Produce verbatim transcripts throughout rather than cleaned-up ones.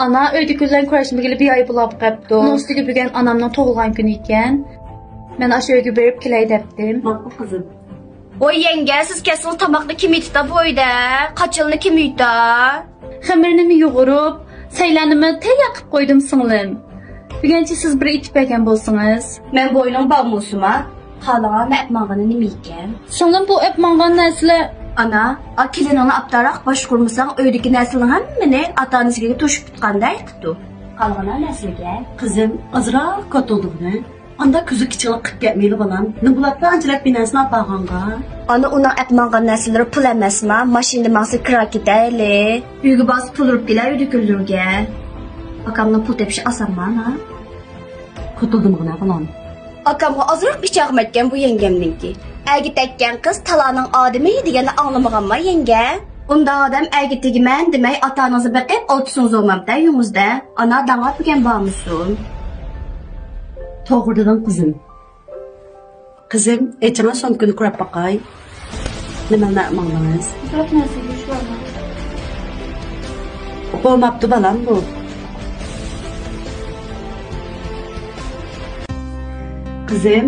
ئانا، ئۆيدىكى بىلەن كۆرۈشمىگىلى بىر ئاي بولاپ قاپتۇ. ئۇنىڭ ئۈستىگە بۈگۈن ئانامنىڭ تۇغۇلغان كۈنى ئىكەن. مەن ئاشۇ ئۆيگە بېرىپ كېلەي دەپتىم. ماقۇل قىزىم. ۋوي يەڭگە، سىز كەلسىڭىز تاماقنى كىم ئېتىتا بۇ ئۆيدە؟ قاچىلىنى كىم يۇيتا؟ خېمىرنىمۇ يۇغۇرۇپ، سەيلەننىمۇ تەييار قىلىپ قويدۇم سىڭلىم. بۈگۈنچە سىز بىر ئېتىپ بەرگەن بولسىڭىز. مەن بوينۇڭ بارمۇسىما؟ خالىغان ئەپ ماڭغىنى نېمە ئىكەن؟ سىڭلىم، بۇ ئەپ ماڭغان نەرسىلەر. ئانا، ئا كېلىنىڭنى ئابدالراق باشقۇرمىساڭ، ئۆيدىكى نەرسىلەرنىڭ ھەممىنى ئاتا-ئانىسىگە توشۇپ تۇتقاندەك قىپتۇ. قالغان نەرسىلىگە. قىزىم، ئازراق كوتۇلدۇڭ-ھە؟ ئانداق كۆزى كىچىكلىك قىپ كەتمەيلى بالام. نېمە بولاتتى ئانچىلەپ بىر نەرسىنى ئاپارغانغا؟ ئانا، ئۇنىڭ ئەپ ماڭغان نەرسىلىرى پۇل ئەمەسما؟ ماشىنىدا ماڭسا كىرا كېتەيلى. ئۆيگە بارسا پۇل ئۇرۇپ كېلە ئۆيدىكىلەرگە. ئاكامنىڭ پۇل تېپىشى ئاسانما ئانا؟ كوتۇلدىمغىنا بالام. ئاكامغا ئازراق ئىچ ئاغمايدىكەن بۇ يەڭگەمنىڭكى. ئەرگە تەگكەن قىز تالانىڭ ئادىمى دېگەننى ئاڭلىمىغانما يەڭگە؟ ئۇنداق ئادەم ئەرگە تېگىمەن دېمەي ئاتا-ئانىڭىزنى بېقىپ ئولتۇرسىڭىز بولمامتى ئۆيىڭىزدە؟ ئانا داڭلاپ يۈرگەن بارمىسۇن؟ توغرا دېدىڭ قىزىم. قىزىم، ئېچىڭا سومكىنى كۆرۈپ باقاي. نېمىلەرنى ئەپ ماڭدىڭىز؟ بىراق نەرسە گۆش بارمۇ؟ بولماپتۇ بالام بۇ. قىزىم،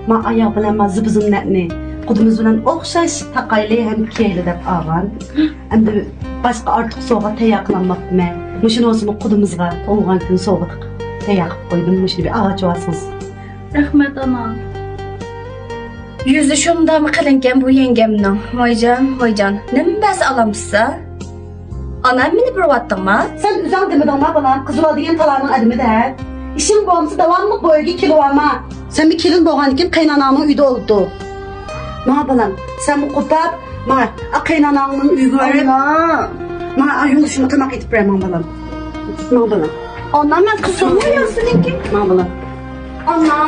ما ئاياغ بىلەن ما زىبۇزۇننەتنى قۇدىمىز بىلەن ئوخشاش تاقايلى ھەم كىيەيلى دەپ ئالغان. ئەمدى باشقا ئارتۇق سوۋغات تەييار قىلالماپتىمەن. مۇشۇنى بولسىمۇ قۇدىمىزغا تۇغۇلغان كۈن سوۋغىتى قىلىپ تەييار قىلىپ قويدۇم. مۇشۇنى بىر ئاغاچ ئالسىڭىز. رەھمەت، ئانا. يۈزى شۇنداقمۇ قېلىنكەن بۇ يەڭگەمنىڭ. ۋايجان، ۋايجان، نېمە بەرسە ئالامسىز؟ ئانا، مېنى بۇرۇۋاتتىڭما؟ سەن ئۆزۈڭ دېمىدىڭما، بالام، قىزىۋال دېگەن تالانىڭ ئادىمى دەپ؟ ئىشىڭ بولمىسا، داۋاملىق بۇ ئۆيگە كېلىۋالما. سەن بىر كېلىن بولغاندىكىن قېيىنئاناڭنىڭ ئۆيىدە ئولتۇر. ماڭا، بالام، سەن قوپاپ، ماڭا، ئا، قېيىنئاناڭنىڭ ئۆيىگە بېرىپ، ئانا، ماڭا، ئا، يولدىشىمغا تاماق ئېتىپ بېرە، ماڭا، بالام. ماڭا، بالام. ئانا، مەن قىزىلمۇ يا سېنىڭكى؟ ماڭا، بالام. ئانا.